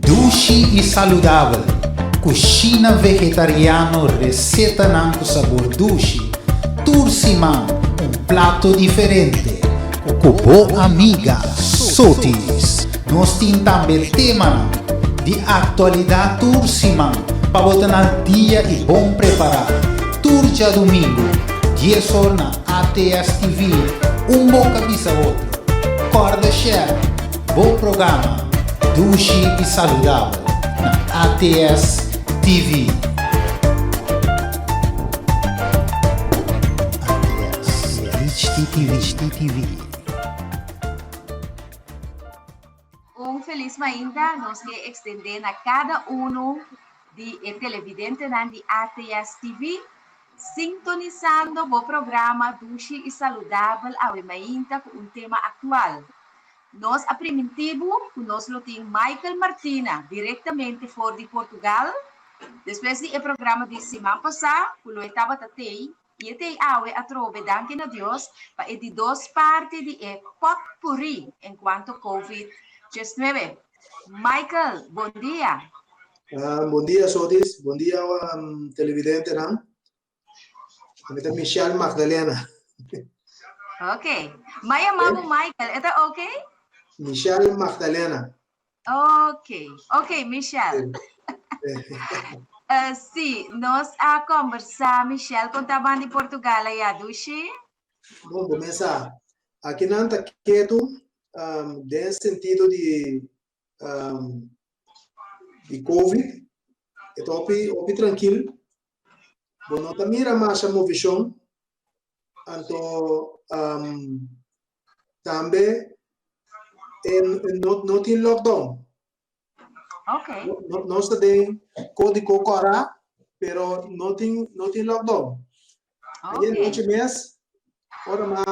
Dushi i saludabel, Kushina vegetariano resetanan ku sabor dushi, tur siman un plato diferente ku bo amiga Sotis. Nos tin tambe temanan di aktualidat tur siman pa bo ta na dia i bon prepará. Tur djadumingu, dies or na ATS TV, un boka bisa otro. Kòrda share bo programa Dushi i Saludabel na ATS TV. ATS HDTV. Un felis mainta nos ke ekstendé na kada unu di e televidentenan di ATS TV, sintonisando bo programa Dushi i Saludabel awe mainta ku un tema aktual. Nos a primintí bo ku nos lo tin Michael Martina direktamente for di Portugal despues di e programa di siman pasá ku lo e tabata tei I e tei awe atrobe danki na Dios pa e di dos parti di e potpurrí en cuanto Covid 19. Michael, bon dia. Bon dia Sotis, bon dia televidentenan. Mi ta Michelle Magdalena. Ok. Ma yama bo Michael, e ta ok? Michelle Magdalena. Ok, ok, Michelle. Sí, nos a conversa, Michelle, con ta ban di Portugal allá, dushi? Bon, bo mesa. Aki nan ta ketu, um, den sentido di, um, di COVID. E ta hopi, hopi trankil. Bo no ta mira masha movishon. Anto, um, tambe e no, no tin lockdown. Okay. No, nos ta den kódigo kòrá, pero no tin, no tin lockdown. Okay. Ayer noche mes, ora ma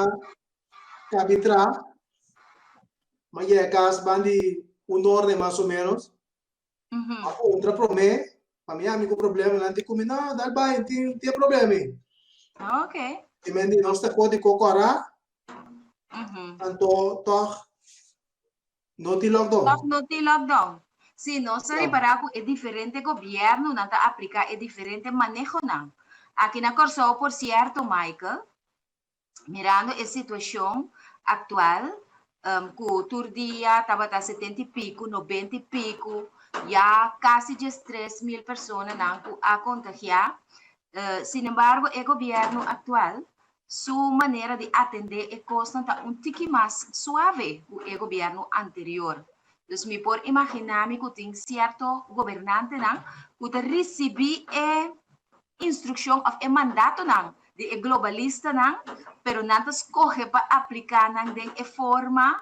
kabi tra, ma yega kas ban di un orde mas o menos. A puntra promé, pa mi ami ku problema nan di ku mi, no, dal bai, tin tin problema mi. Ok. I men di nos ta kódigo kòrá, anto tòg no tin lockdown. Tòg no tin lockdown. Sí, nos a ripará ku e diferente gobièrnunan ta apliká e diferente manehonan. Aki na Kòrsou, por sierto, Michael, mirando e situacion actual cu tur dia tabata 70 y pico, 90 y pico, ya casi 13.000 personanan cu a contagia. Sin embargo, e gobierno actual su manera di atende e cosnan ta un tiki mas suave cu e gobierno anterior. Dus mi por imagina mi cu tin cierto gobernantenan cu ta ricibi e instrukshon òf e mandatonan di e globalistanan, pero nan ta skohe pa apliká nan den e forma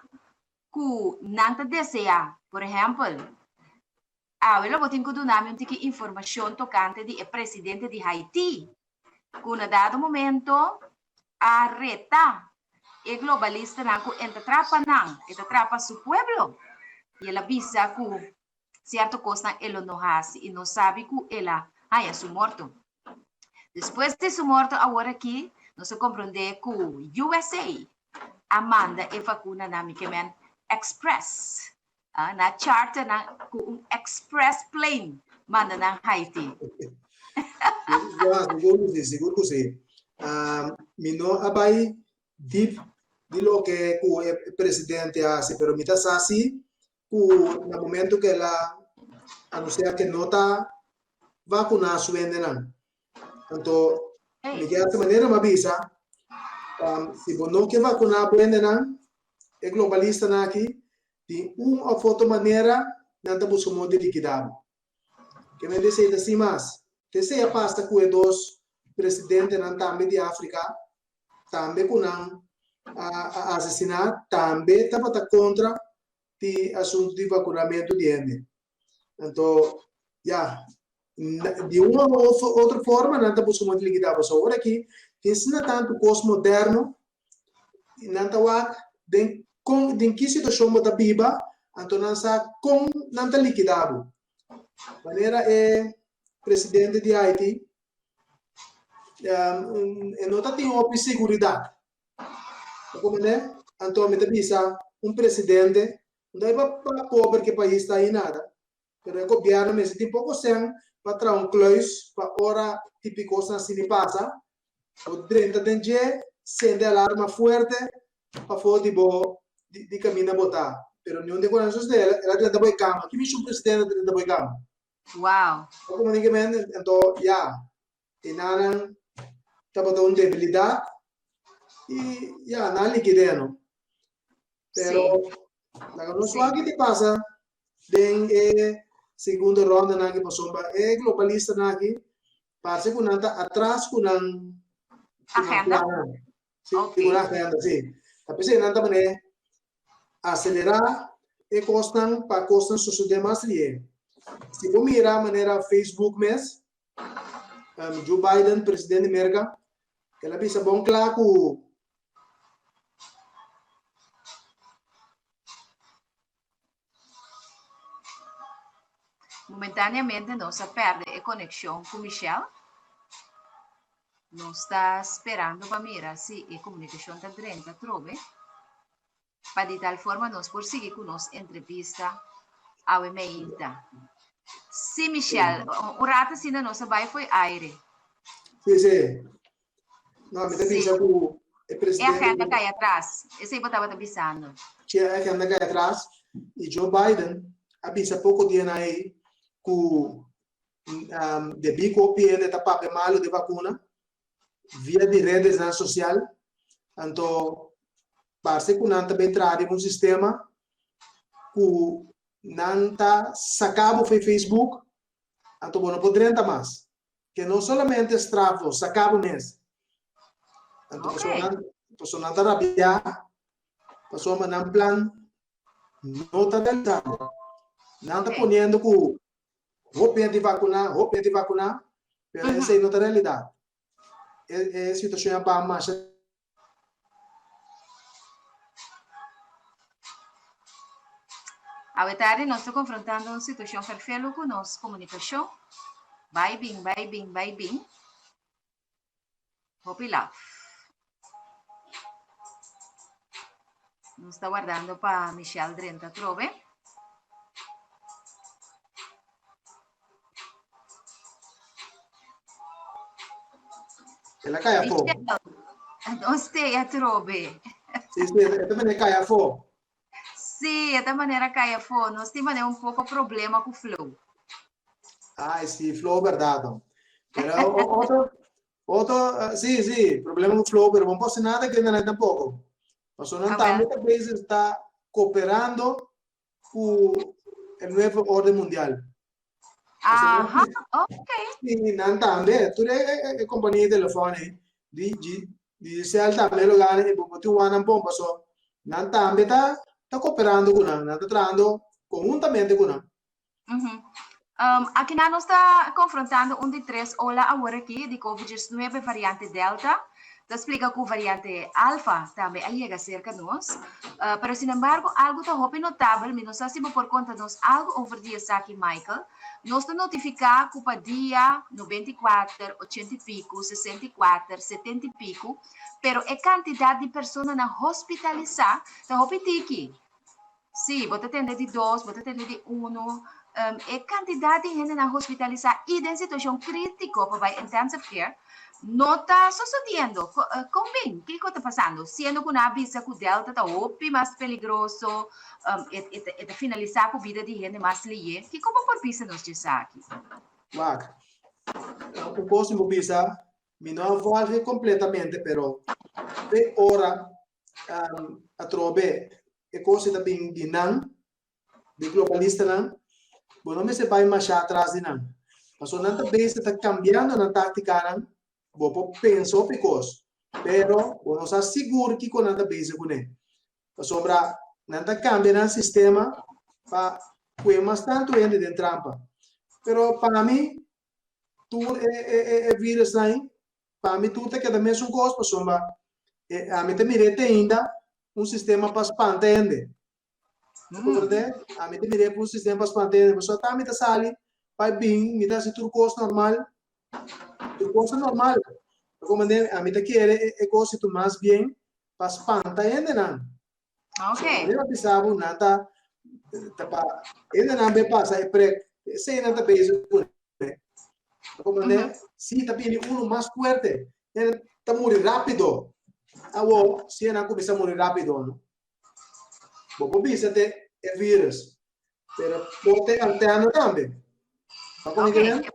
ku nan ta deseá. Por ehèmpel, awe lo bo tin ku duna mi un tiki informashon tokante di e presidente di Haití, ku na dado momento a reta e globalistanan ku e ta trapa nan, e ta trapa su pueblo, i el a bisa ku Cierto cosnan e lo no haci y no sabi cu el a haña su morto. Despues di su morto awor aki nos a comprende cu USA a manda e vacunanan mi ke men express. Na charter nan cu un express plane manda nan Haiti. Ja, sigur cu si, sigur cu si. Mi no a bay deep di loke cu e presidente a haci, pero mi ta sa si ku na momento ku el a anunsiá ke no ta vakuná su hendenan. Anto mi ke hasi manera mi a bisa, si bo no ke vakuná bo hendenan, e globalistanan aki di un òf otro manera nan ta buska modo di likidá bo. Ke men esei ta sin mas. Te esei a pasa ku e dos presidentenan tambe di Afrika, tambe ku nan a asesiná, tambe tabata kontra di asuntu di vacunamento di hende. Anto, ya, di un of otro forma nan ta busca modo di liquida pasobra awor aki tin asina tantu cos moderno y nan ta wak den con den ki situacion bo ta biba anto nan sa con nan ta liquida bo. Manera e presidente di Haiti e no ta tin hopi seguridad. Ta comprende? Anto mi ta bisa un presidente, no ta pa pober ke pais ta ahi nada. Pero e gobièrnu mester tin poko sèn pa traha un kluis pa ora tipi kosnan asina pasa, bo drenta den dje, sende alarma fuerte pafó di bo di kaminda bo ta. Pero niun di e kosnan a sosodé, el a drenta bo e kama. Ki mishi un presidente ta drenta bo e kama? Wow. Bo komo tin ke men, anto ya, e nanan tabata un debilidat i ya, nan a likid'é no. Pero laga nos wak ki ta pasa den e segundo rondanan aki pasobra e globalistanan aki parse ku nan ta atras ku nan Agenda. plannan. Sí, ku nan agenda, sí. Ta p'esei nan ta manera aselerá e kosnan pa kosnan sosodé mas lihé. Si bo mira manera Facebook mes, Joe Biden, presidente di Merka, el a bisa bon kla ku Momentáneamente nos a pèrdè e konekshon ku Michelle. Nos ta sperando pa mira si e komunikashon ta drenta atrobe. Pa di tal forma nos por sigui ku nos entrevista awe meinta. Sí, Michelle, un rato asina nos a bai fo'i aire. Sí, sí. No, mi ta bisa ku e presidente... E agenda kai atras. Esei bo tabata bisando. Sí, e agenda kai atras. I Joe Biden a bisa poko dianan ei ku debí ku hopi hende ta papia malu di vakuna via di redesnan sosial, anto parse ku nan ta bin traha riba un sistema ku nan ta saka bo for Facebook, anto bo no por drenta mas. Ke no solamente straf bo, saka bo mes. Anto pasobra nan ta rabiá, pasobra nan plan no ta realisando. Nan ta poniendo ku hopi hende vakuná, hopi hende vakuná, pero esei no ta realidat. E e situashon a baha masha. Awe tardi nos ta konfrontando un situashon ferfelu ku nos komunikashon. Bai bin, bai bin, bai bin. Hopi laf. Nos ta wardando pa Michelle drenta atrobe. El a kai afó. Michelle, nos te atrobe. Sí, sí, e ta manera kai afó. Sí, e ta manera kai afó. Nos tin manera un poko problema ku flow. Ay, sí, flow verdad. No. Pero otro, otro, eh, sí, sí, problema con flow, pero no pasa nada que no tampoco. Paso nan tambe ta bezig está cooperando con el nuevo orden mundial. Aha, ok. Sí, nan tambe, tur e, e, e compañía de teléfono, di, di, Digicel tambe lo gana y bo tin wan bon paso nan tambe ta ta cooperando cu nan, nan ta trahando conjuntamente cu nan. Aki nan nos ta konfrontando un di tres ola awor aki di Covid diesnuebe variante Delta. Ta splika ku variante Alfa tambe a yega serka nos. Pero sinembargo algu ta hopi notabel, mi no sa si bo por konta nos algu over di esaki Michael. Nos ta notifiká ku pa dia 94, 80 i piku, 64, 70 i piku, pero e kantidat di personanan hospitalisá ta hopi tiki. Sí, bo ta tende di dos, bo ta tende di uno. E kantidat di hendenan hospitalisá i den situashon krítiko pa bai intensive care no ta sosodiendo. Kon bin? Kiko ta pasando? Siendo ku nan a bisa ku Delta ta hopi mas peligroso, e ta finalisá ku bida di hende mas lihé. Kiko bo por bisa nos djesaki? Wak, un kos mi por bisa, mi no a volge kompletamente, pero te ora atrobe e kos ta bin di nan, di globalistanan, bo no mester bai masha atras di nan. Pasobra nan ta bezig ta kambiando nan taktikanan, bo por pensa hopi kos, pero bo no sa sigur kiko nan ta bezig kuné. Pasobra nan ta kambia nan sistema pa pue mas tantu hende den trampa. Pero pa mi, tur e e e virusnan Pa mi tur ta keda mesun kos pasobra ami ta mir'é te ainda un sistema pa spanta hende. Bo komprendé? Ami ta mir'é un sistema pa spanta hende pasobra ata mi ta sali bai bin, mi ta hasi tur kos normal, tur kos ta normal. Bo komprendé? Ami ta kere e kos situ mas bien pa spanta hendenan. Okay. So, mi a bisa bo nan ta ta pa hendenan be pasa e prek. Esei nan ta bezig kuné. Ta komprendé? Si ta bini unu mas fuerte, e ta muri rápido. Awor, si e nan kuminsá muri rápido, no? Bo por bisa te e virus, pero por te antena tambe. Ta komprendé?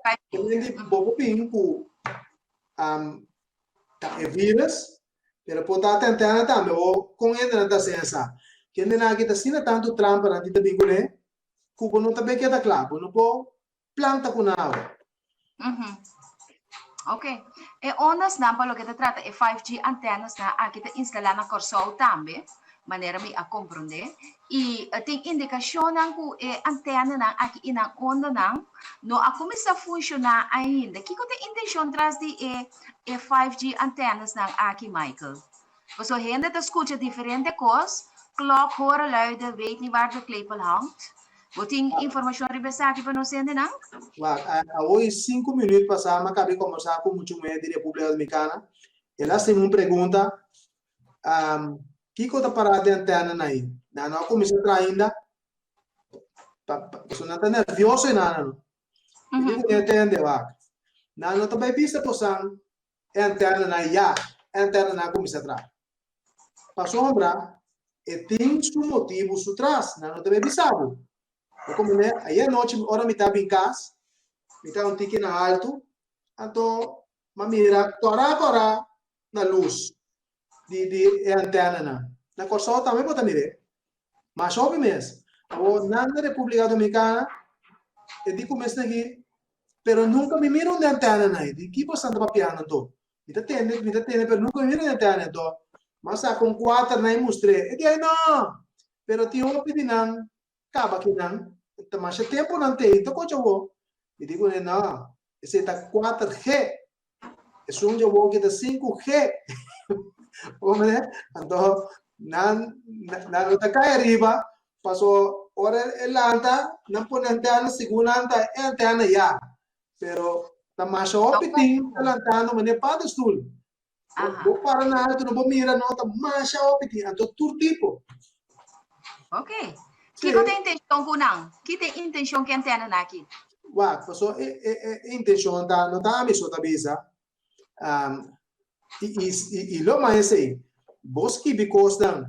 Bo por bin ku ta e virus, pero por ta te antena tambe. O kon hende nan ta hasi esa? Kendenan aki ta asina tantu trampa nan tin ta bin kuné, ku bo no ta be keda kla. Bo no por planta ku nan awe. Ok. E ondasnan pa loke ta trata e 5G antenasnan aki ta instalá na Kòrsou tambe, manera mi a komprondé. I tin indikashonnan ku e antenanan aki i nan ondanan no a kuminsá funshoná ainda. Kiko ta e intenshon tras di e e 5G antenasnan aki, Michael? Pasobra hende ta skucha diferente kos, klok horen luiden, weet niet waar de klepel hangt. Bo tin informashon riba esaki pa nos hendenan? Wak, awoy sinku minüt pasá mi a kabi kombersá ku muchu muhé di Repúblika Dominikana. El a hasi mi un pregunta, Kiko ta pará den antènanan ei? Nan no a kuminsá traha ainda? Pasobra nan ta nèrvioso e nana no. Mi di ku mi a tende, wak. Nan no ta bai bisa bosan e antenanan ya, e antenanan a kuminsá traha. Pasobra e tin su motibu su tras, nan no ta bay bisa bo. Bo komprendé? Ayer anochi ora mi ta bin kas, mi ta un tiki na haltu, anto m'a mira kòrá kòrá na lus di di e antenanan. Na Kòrsou tambe bo ta mir'é. Masha hopi mes. Awor nan na Repúblika Dominikana e di ku mes aki, pero nunka mi mira un antenanan ei. Di ki boso ta papiando anto? Mi ta tende, mi ta tende, pero nunka mi mira un antena. Anto, m'a saka un kuater nan i mustr'é. E di, Ai no! Pero tin hopi di nan kaba ki nan, ta masha tempu nan t'ei, ta kocha awor. Mi di kuné, No, esei ta kuater G. Esun dje awor ki ta 5G. Bo mira? Anto nan nan no ta kai ariba, paso ora e lanta, nan pone antena, segun nan ta e antena ya. Pero ta masha hopi tin ta lantando manera paddenstoel. Bo para na alto no bo mira no, ta masha hopi tin, anto tur tipo. Ok. Kiko ta intencion ku nan? Ki ta intencion ku antena nan aki? Wak, paso e e e intencion ta no ta ami so ta bisa. Um, i i i lo mas esei, bo skibi kosnan,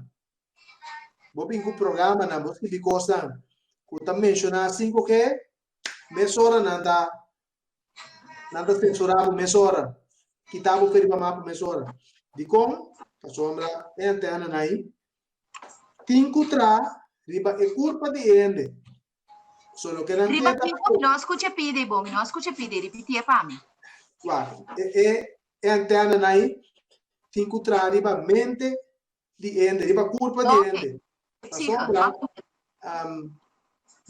bo bin ku programanan, bo skibi kosnan ku ta menshoná 5G, mesora nan ta Nan ta censurá bo mesora, kita bo fe riba mapa mesora. Dikon? Pasobra e antenanan ei tin ku traha riba e kurpa di e hende. So loke nan Riba ke ta kiko? Mi no a skucha pidi bo, mi no a skucha pidi, ripitié pa mi. Wak, e e e antenanan ei tin ku traha riba mente di hende, riba kurpa di hende. Pasobra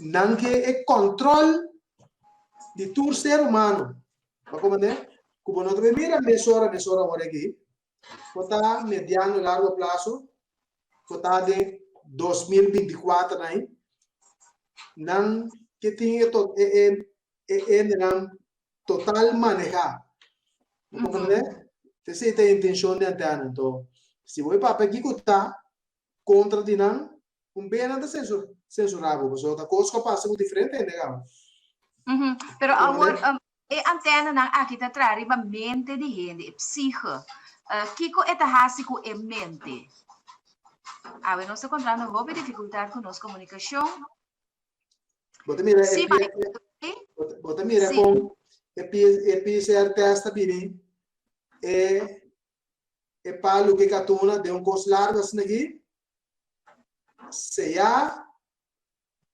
nan ke e kòntròl di tur ser humano. Bo komprendé? Ku bo no ta mira mesora mesora awor aki, por ta mediano largo plaso, por ta den 2024 nan, nan ke tin e e e hendenan total manehá. Bo comprende? Esei ta e intencion di antena. Anto, si bo e papia kiko ta kontra di nan, un bes nan ta censurá bo, pasobra ta kos ku a pasa ku diferente hende kaba. Pero awor, e antenanan aki ta traha riba mente di hende, e psiche. Kiko e ta hasi ku e mente? Awe nos ta kontrando hopi difikultat ku nos komunikashon. Bo ta mira e bo ta mira kon e e PCR test ta bini e e palu ke katuna den un kos largu asina aki seyá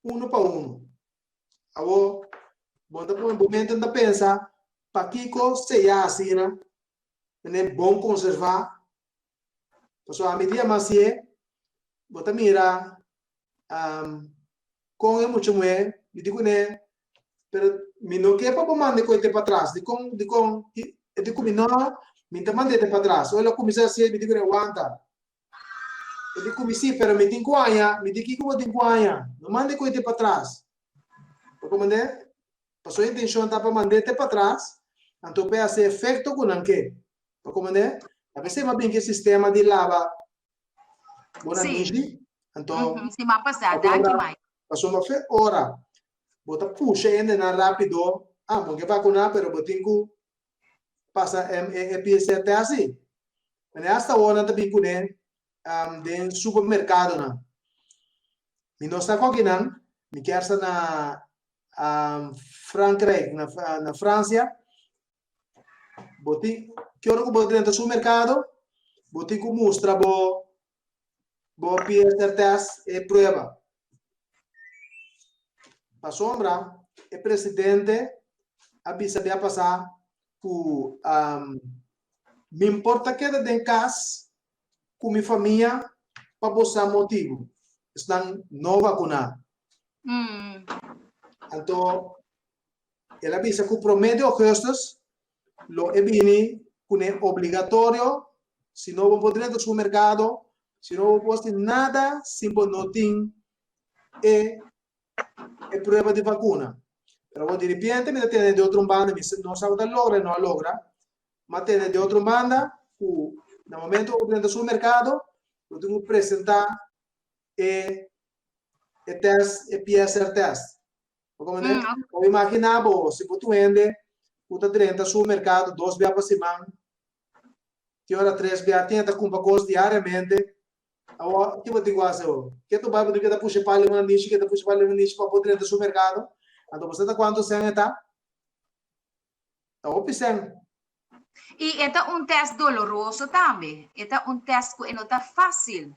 uno pa uno. Awor bo ta pone bo mente ta pensa pakiko seyá asina mene bon konservá pasobra ami dia mas sie bo ta mira um, kon e mucha muhé, mi di kuné, pero mi no ke pa bo manda e koite patras, dikon, dikon, e di ku mi no, mi ta mand'é te patras, ora el a kuminsá hasié, mi di kuné, wanta, e di ku mi sí, pero mi tin ku haña, mi di kiko bo tin ku haña, no manda e koite patras, bo komprendé? Pasobra e intenshon ta pa mand'é te patras, anto pa e hasi efekto ku nan ke, bo komprendé? A bes e a bin ku e sistema di laba Bona Sí. mishi. Anto, Mhm, Siman pasá, danki pasobra, Mike. pasobra fe ora. Bo ta pusha hendenan rápido, ah, bo ke vakuná pero bo tin ku pasa e PCR test ei. Manera hasta awor nan ta bin kuné den supermerkadonan. Mi no sa koki nan, mi kier sa na Frankrijk, na Fransia, bo tin, ki ora ku bo drenta supermerkado, bo tin ku mustra bo bo PCR test e prueba. Pasobra e presidente a bisa bia pasá ku mi por ta keda den kas ku mi famia pa bo sa motibu. Esnan no vakuná. Anto el a bisa ku promé di ougùstùs lo e bini kuné obligatorio si no bo por drenta supermerkado, si no bo por hasi nada si bo no tin e e prueba di vakuna. Pero awor diripiente mi ta tende di otro banda, mi no sa ku ta logra o no a logra, mi a tende di otro banda ku na momento ku bo drenta supermerkado bo tin ku presentá e e test, e PCR test. Bo comprende? Bo imagina bo, si bo tin un hende ku ta drenta supermerkado dos bia pa siman, tin ora tres bia, tin e ta kumpra kos diariamente, awor ki bo tin ku hasi awor? Ke ta bai bo tin ke ta pusha e pal den un nishi, ke ta pusha e pal den un nishi pa bo drenta supermerkado? Anto bo sa ta kuantu sèn e ta? Ta hopi sèn. I e ta un tèst doloroso tambe. E ta un tèst ku e no ta fásil.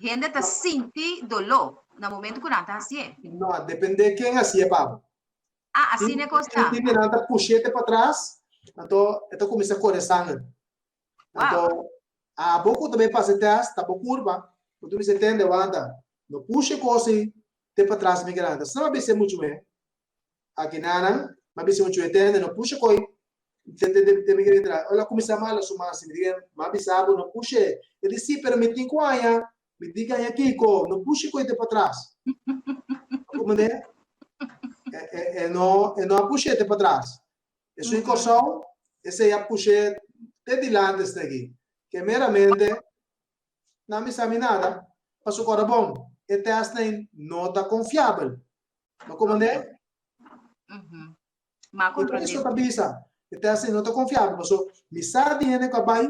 Hende ta sinti doló na momento ku nan ta hasié. No, dependé ken hasié pa bo. Ah, asina e kos ta. Tin di nan ta push'é te patras, anto e ta kuminsá kore sanger. Anto, abo ku ta bai pasa e tèst, ta bo kurpa, bo ta bisa tende, wanta, no pusha e kos ei te patras mi grandi. Asina mi a bisa e muchu mé. Akinanan, mi a bisa e muchu mé, tende, no pusha koi te te te te mi grandi tras. Ora el a kuminsá mala su mas, mi di, mi a bisa bo, no push'é. E di, sí, pero mi tin ku haña. Mi di gaña kiko, no pusha koi te patras. Comprende? E, e, e no, e no a push'é te patras. Esun in Kòrsou, esei a push'é te dilanti esei aki. Ke meramente nan mi sa mi nada, pasobra ora bon, e tèstnan no ta konfiabel. Bo komprendé? Ma komprendé. Eso ta bisa, e tèstnan no ta konfiabel, pasobra mi sa di hende ku a bai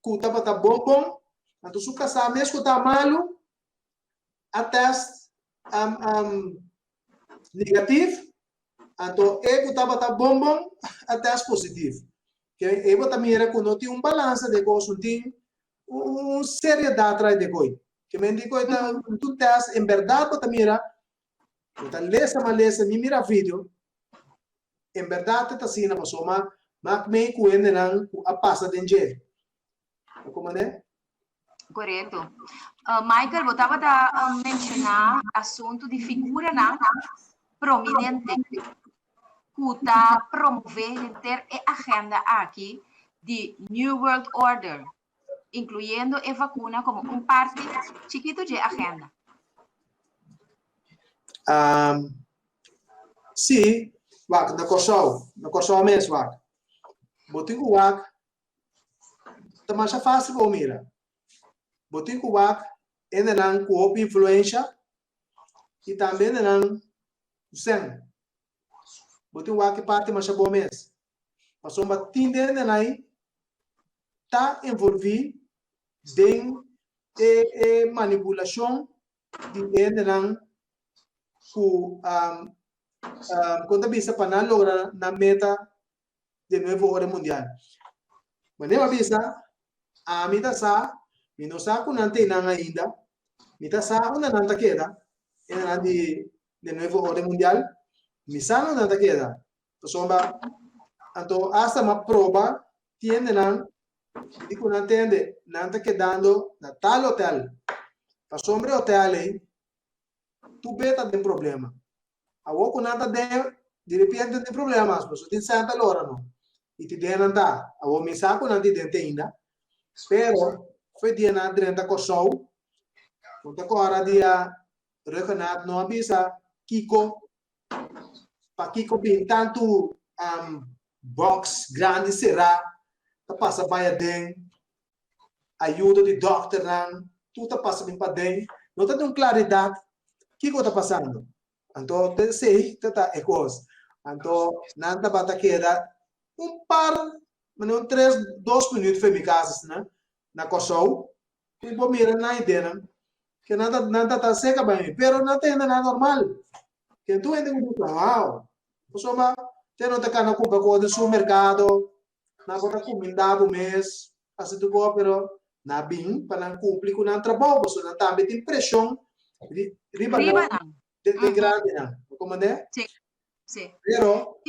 ku tabata bon bon, anto su kasá mes ku ta malu a tèst negatif, Anto e ku tabata bon bon a test positif. Ke e bo ta mira ku no tin un balansa den kos, no tin un seriedat tras de koi. Ke men di koi ta un test en bèrdat bo ta mira, bo ta lesa ma lesa ni mira video, en bèrdat ta asina pasobra mak mei ku hendenan ku a pasa den dje. Bo komandé? Korekto. Michael, bo tabata menshoná asuntu di figuranan prominente ku ta promové henter e agenda aki di New World Order, inkluyendo e vakuna komo un parti chikitu dje agenda. Sí, wak, na Kòrsou, na Kòrsou mes, wak. Bo tin ku wak Ta masha fásil pa bo mira. Bo tin ku wak hendenan ku hopi influensha i tambe hendenan ku sèn. Bo tin wak e parti masha bon mes. Pasobra tin di hendenan ei ta envolví den e e manipulashon di hendenan ku kon ta bisa pa nan logra nan meta di Nuevo Orden Mundial. Manera a bisa, ami ta sa, mi no sa ku nan teinan ainda, mi ta sa unda nan ta keda, e nan di di Nuevo Orden Mundial, mi sa unda nan ta keda. Pasobra, anto asta mi a proba tiendenan, mi di ku nan tende, nan ta kedando na tal hotel. Pasobra e hotel ei, tur be ta den problema. Awor ku nan ta den, di repente no tin problema mas, pasobra tin sèn ta lora no. I ti den nan ta. Awor mi sa ku nan tin den te ainda, pero fo'i dia nan a drenta Kòrsou, bo ta kòrda dia Rhuggenaath no a bisa kiko, pakiko bin tantu bòks grandi será ta pasa bai aden, ayudo di dòkternan, tur ta pasa bin paden, no ta tin un klaridat kiko ta pasando. Anto te esei ta ta e kos. Anto nan tabata keda un par, mane un tres, dos minuut for mi kas asina na Kòrsou. I bo mira nan idenan ke nan ta nan ta ta seka bai mi, pero nan ta hende nan normal. Ke tur hende ku bisa wow, pasobra te no ta kana kumpra kos den supermerkado, nan por ta kuminda bo mes, hasi tur kos, pero nan bin pa nan kumpli ku nan trabou, pasobra nan tambe tin preshon riba nan den grandenan. Bo komprende? Sí, sí. Pero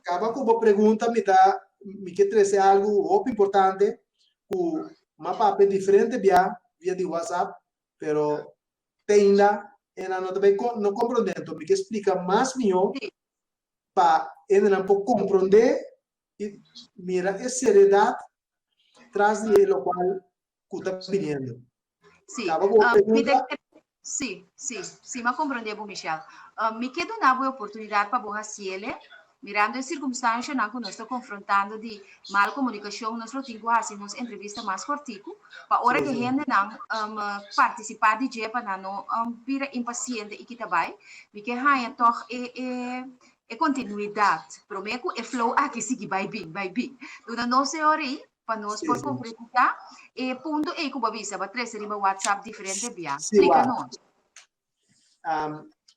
kaba ku bo pregunta mi ta mi ke trese algu hopi importante ku m'a papia diferente bia via di WhatsApp, pero te ainda e nan no ta bai no komprondé. Enton mi ke splika mas mihó pa hendenan por komprondé i mira e seriedat tras di e lokual ku ta biniendo. Sí. Kaba ku bo pregunta. Sí, sí, sí, m'a komprondé bo, Michelle. Mi ke duna bo e oportunidat pa bo hasiele, mirando e sirkumstanshanan ku nos ta konfrontando di mal komunikashon, nos lo tin ku hasi nos entrevista mas kòrtiku, pa ora ku e hendenan partisipá di dje pa nan no bira impasiente i kita bai. Mi ke haña tòg e e e kontinuidat promé ku e flow aki sigui bai bin, bai bin. Duna nos e ora ei pa nos por konkretisá e punto ei ku bo a bisa, bo a trese riba WhatsApp diferente bia. Splika nos.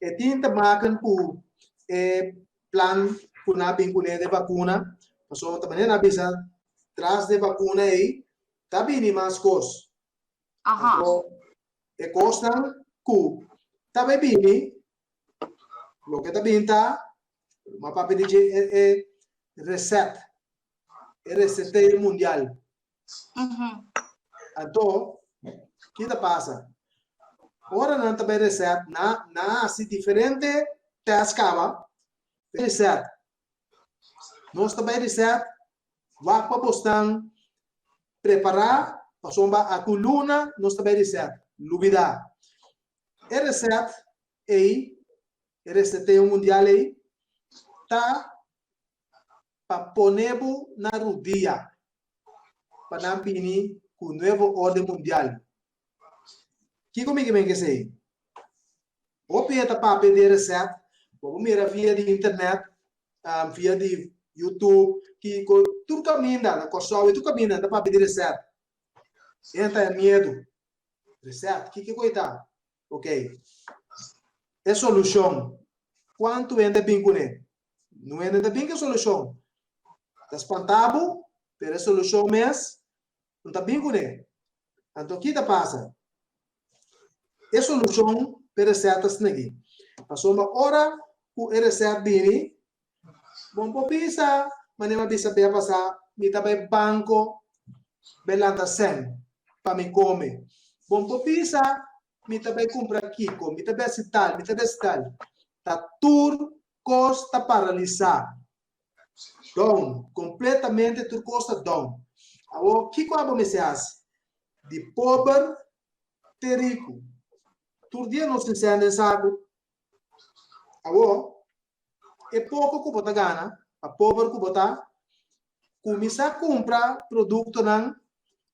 E tin te maken ku e plan ku nan a bin kuné de vakuna, pasobra ta manera nan a bisa tras de vakuna ei ta bini mas kos. Anto e kosnan ku ta bai bini, loke ta bini ta, mi a papia di dje e reset, e reseteo mundial. Anto, ki ta pasa? Ora nan ta bai reset, nan nan a hasi diferente test kaba, reset. Nos ta bai reset, wak pa bosnan prepará, pasobra aku luna nos ta bai reset. Lubidá. E reset ei, e reseteo mundial ei, ta pa pone bo na rudia pa nan bini ku nuevo orden mundial. Kiko mi ke men kesei? Hopi e ta papia di e reset, bo por mira via di internet, via di YouTube, kiko, tur kaminda na Kòrsou i tur kaminda nan ta papia di reset. E nan ta e miedu. Reset, kiko ku e ta? Ok. E solushon, kuantu hende a bin kuné? No hende ta bin ku e solushon. Ta spanta bo, pero e solushon mes no ta bin kuné. Anto ki ta pasa? E solushon p'e resèt ta snegi. Pasobra ora ku e resèt bini, bo no por bisa manera mi a bisa bia pasá, mi ta bai banko bai lanta sèn pa mi kome. Bo no por bisa mi ta bai kumpra kiko, mi ta bai hasi tal, mi ta bai hasi tal. Ta tur kos ta paralisá. Down, kompletamente tur kos ta down. Awor, kiko abo mester hasi? Di pober te riku. Tur dia nos tin sèn den saku. Awor, e poko ku bo ta gana, pa pober ku bo ta, kuminsá kumpra produktonan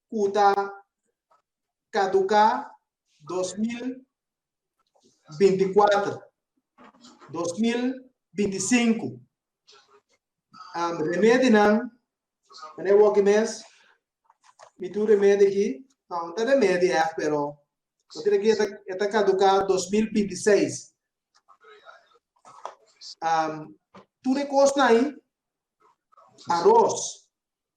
ku ta kaduká 2024, 2025. Um, remedinan, meneer Woki mes, mi tur remedi aki, no, no ta remedi echt, pero bo tira aki e ta kaduká 2026. Um, tur e kosnan ahí, aros,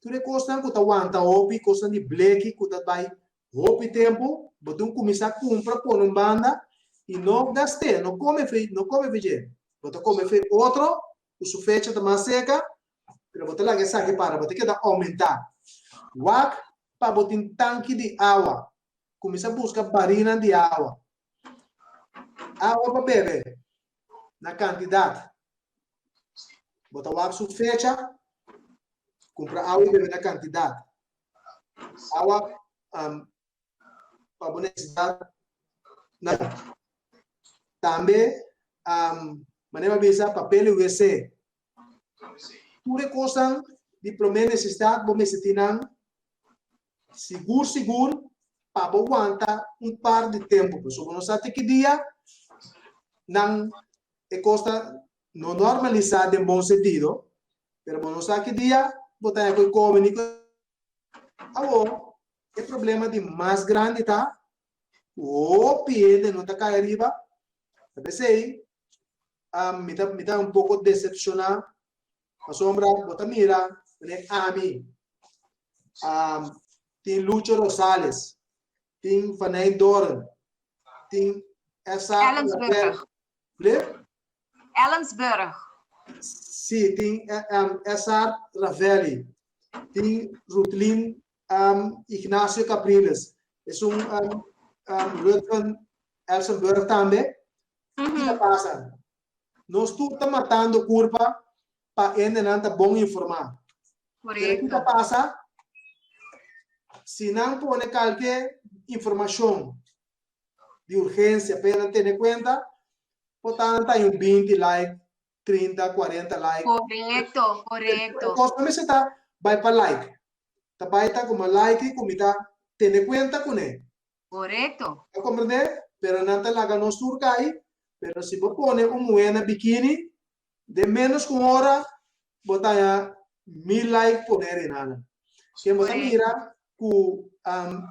tur e kosnan ku ta wanta hopi, kosnan di bleki ku ta bai Hopi tempu bo tin kuminsá kumpra pone un banda i no gast'é, no kome fe, no kome fe dje. Bo ta kome fe otro ku su fecha ta mas seka, pero bo ta laga esaki para, bo ta keda oumentá. Wak pa bo tin tanki di awa, kuminsá buska barinan di awa. Awa pa bebe na kantidat. Bo ta wak su fecha, kumpra awa i bebe na kantidat. Awa um, pa bo necesidad na tambe um, manera bisa papel y WC. Tur e cosnan di prome necesidad bo mester tin nan sigur sigur pa bo wanta un par di tempo. Pasobra bo no sa te ki dia nan. e kos ta no normalisá den bon sentido, pero bo no sa ki dia bo ta haña ku e kome ni ku Awor, e problema di mas grandi ta ku hopi hende no ta kai ariba. Ta p'esei mi ta mi ta un poko desepshoná pasobra bo ta mira manera ami tin Lucho Rosales, tin Vaney Doren, tin Esa Ellensburg. Ellensburg. Sí, tin Esar Ravelli, tin Rutlin Ignacio Capriles, esun Ruthven Elsenburg tambe. Kiko ta pasa? Nos tur ta matando kurpa pa hendenan ta bon informá. Pero kiko ta pasa? Si nan pone kalke informashon di urgencia pa nan tene cuenta, por ta nan ta un 20 like, 30, 40 like. Correcto, correcto. E cos no mester ta bai pa like. Ta bai ta como like cu mi ta tene cuenta cune. Correcto. Ta comprende? Pero nan ta laga nos tur cay, pero si bo pone un muher na bikini, den menos cu un ora bo ta haña mil like pone rinana. Ken bo ta mira ku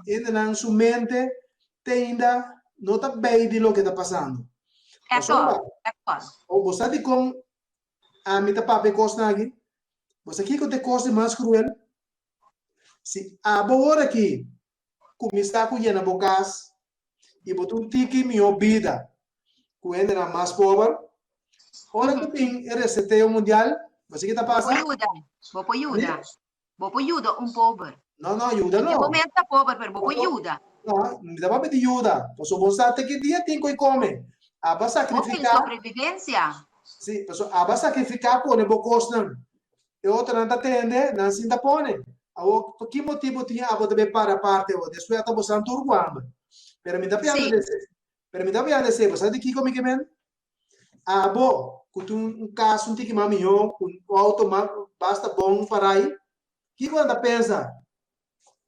hendenan su mente te ainda no ta bei di loke ta pasando. Pasobra, o bo sa dikon ami ta papia e kosnan aki? Bo sa kiko ta e kos di mas kruel? Si abo ora aki kuminsá ku yena bo kas i bo ta un tiki mihó bida ku hendenan mas pober, ora ku bin e reseteo mundial, bo sa ki ta pasa? Bo por yuda, bo por yuda. Bo por yuda un pober. No, no, yuda no. Bo mes ta pober, pero bo por yuda. No, mi ta papia di yuda. Pasobra bo sa te ki dia tin ku e kome. Aba sakrifiká. Hopi sobrevivensia. Si, pasobra aba sakrifiká pone bo kosnan. E otronan ta tende, nan sin ta pone. Awor, pa ki motibu tin abo ta bay para aparte awor? Despues ata bo san tur ku hamber. Pero mi ta piando de esei. Pero mi ta piando de esei. Bo sa di kiko mi ke men? Abo ku tin un kas un tiki mas mihó, ku un outo mas basta bon parai, kiko nan ta pensa?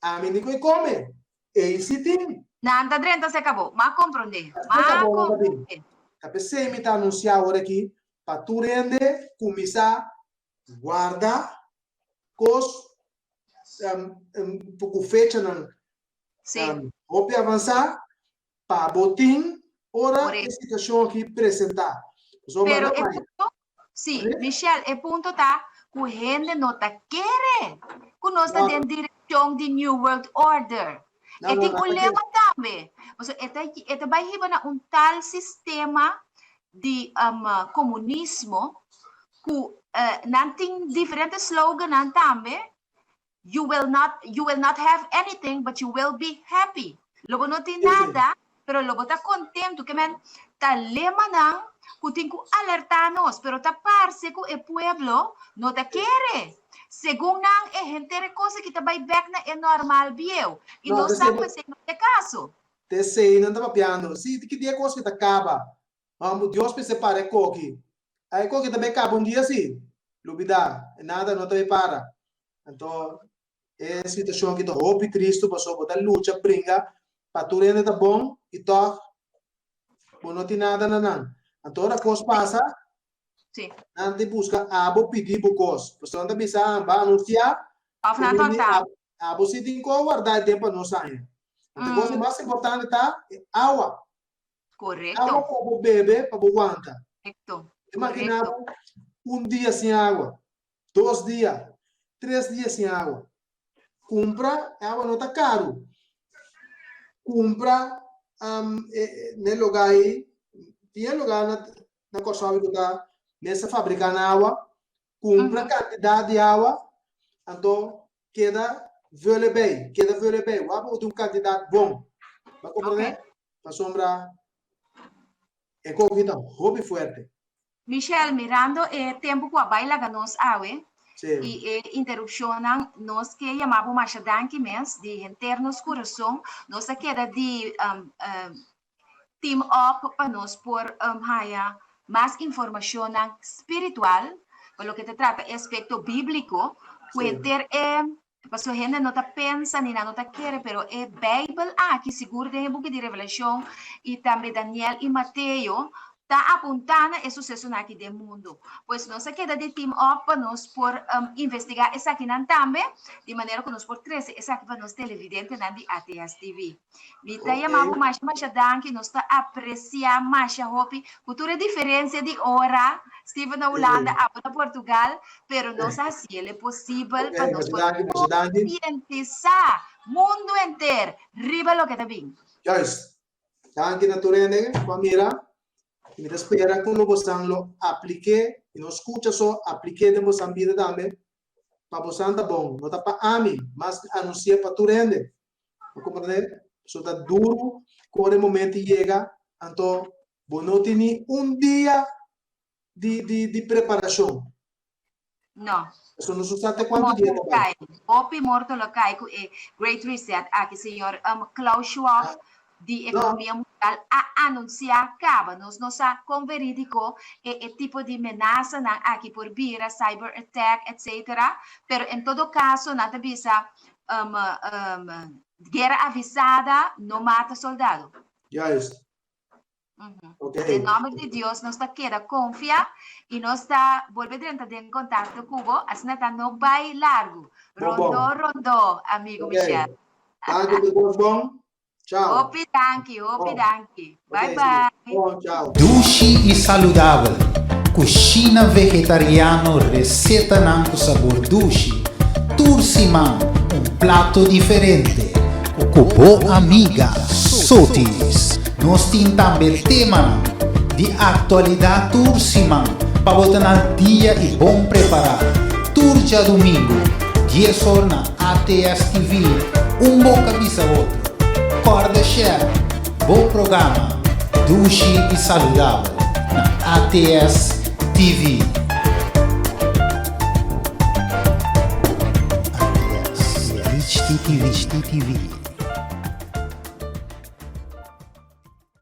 Ami ni ku e kome, ei si tin. Nan ta drenta serka bo. M'a komprondé. M'a komprondé. Ta p'esei mi ta anunsiá awor aki pa tur hende kuminsá warda kos ku fechanan hopi avansá Pa bo tin ora e situacion aki presenta. Pasobra Pero e punto, si, Michelle, e punto ta cu hende no ta kere cu nos ta den direccion di New World Order. E tin un lema tambe. Pasobra e ta, e ta bay hiba na un tal sistema di comunismo cu nan tin diferente slogannan tambe. You will not, you will not have anything, but you will be happy. Lo bo no tin nada, pero lo bo ta kontentu. Ke men ta lemanan ku tin ku alertá nos, pero ta parse ku e pueblo no ta kere. Segun nan, e henter e kos aki ta bai bèk na e normal bieu. I nos sa ku esei no ta e kaso. Ta esei nan ta papiando. Si, ki dia e kos ki ta kaba? Mambo Dios mester para e koki. A e koki ta bay kaba un dia si. Lubida, e nada no ta bay para. Anto e situacion aki ta hopi tristo pasobra bo ta lucha bringa pa tur hende ta bon y tog bo no tin nada na nan. Anto ora cos pasa, nan ta busca abo pidi bo cos. Pasobra nan ta bisa, ah, ba anuncia, Of nan ta horta. abo si tin cos warda e den pa nos aña. Anto e cos di mas importante ta e awa. Correcto. Agua pa bo bebe, pa bo wanta. Correcto. Imagina bo un dia sin agua, dos dia, tres dia sin agua. Cumpra, e agua no ta caro. Cumpra um, e, e, ne lugar aí, tin e lugar na, na Kòrsou ku ta mester fabriká na agua, cumpra cantidad di agua, anto keda vule bij, keda vule bij. Wak bo un cantidad bon. Ba comprende? Okay. Pasobra e koki ta hopi fuerte. Michelle, mirando e tempo ku a bai laga nos awe i e interupshonnan, nos ke yama bo masha danki mes di henter nos kurason. Nos a keda di um, um, team up pa nos por um, haya mas informashonnan spiritual pa loke ta trata e aspekto bíbliko ku henter e Pasobra hende no ta pensa ni nan no ta kere, pero e Bijbel aki, sigur den e buki di Revelashon i tambe Daniel i Mateo, Ta apuntá na e susesonan aki den mundu. Pues nos a keda di team up pa nos por investigá esakinan tambe, di manera ku nos por trese esaki pa nos televidentenan di ATS TV. Mi ta yama bo masha masha danki, nos ta apresiá masha hopi ku tur e diferensia di ora, Steven na Hulanda, abo na Portugal, pero nos a hasiel e posibel pa nos por konsientisá mundu henter riba loke ta bin. Juist. Danki na tur hende ku a mira i mi ta spera ku lo bosan lo aplik'é i no skucha so, aplik'é den bosan bida tambe pa bosan ta bon, no ta pa ami, mas mi anunsi'é pa tur hende. Bo komprendé? Pasobra ta duru ku ora e momento yega anto bo no tin ni un dia di di di preparashon. No. Eso no sa te cuanto dia ta bai. Hopi morto lo cai cu e Great Reset aki, señor um, Klaus Schwab di Economia no. Mundial a anuncia caba. Nos no sa con veridico e, e tipo di menasanan aki por bira, cyber attack, etc. Pero en todo caso, nan ta bisa um, um, guerra avisada no mata soldado. Juist. Okay. Den nomber di Dios nos ta keda confia y nos ta bolbe drenta den contacto cu bo. Asina ta no bai largo. Rondo, rondo, amigo okay. Michel. Danki, tu bos bon. Ciao. Hopi danki, hopi danki. Bye bye. Bon, ciao. Dushi y saludabel. Cushina vegetariano recetanan cu sabor dushi. Tur siman un plato diferente. Ku bo amiga Sotis. Nos tin tambe temanan di aktualidat tur siman pa bo ta na dia i bon prepará. Tur djadumingu, dies or na ATS TV, Un Boka Bisa Otro. Kòrda share bo programa Dushi i Saludabel na ATS TV. ATS, HTTV.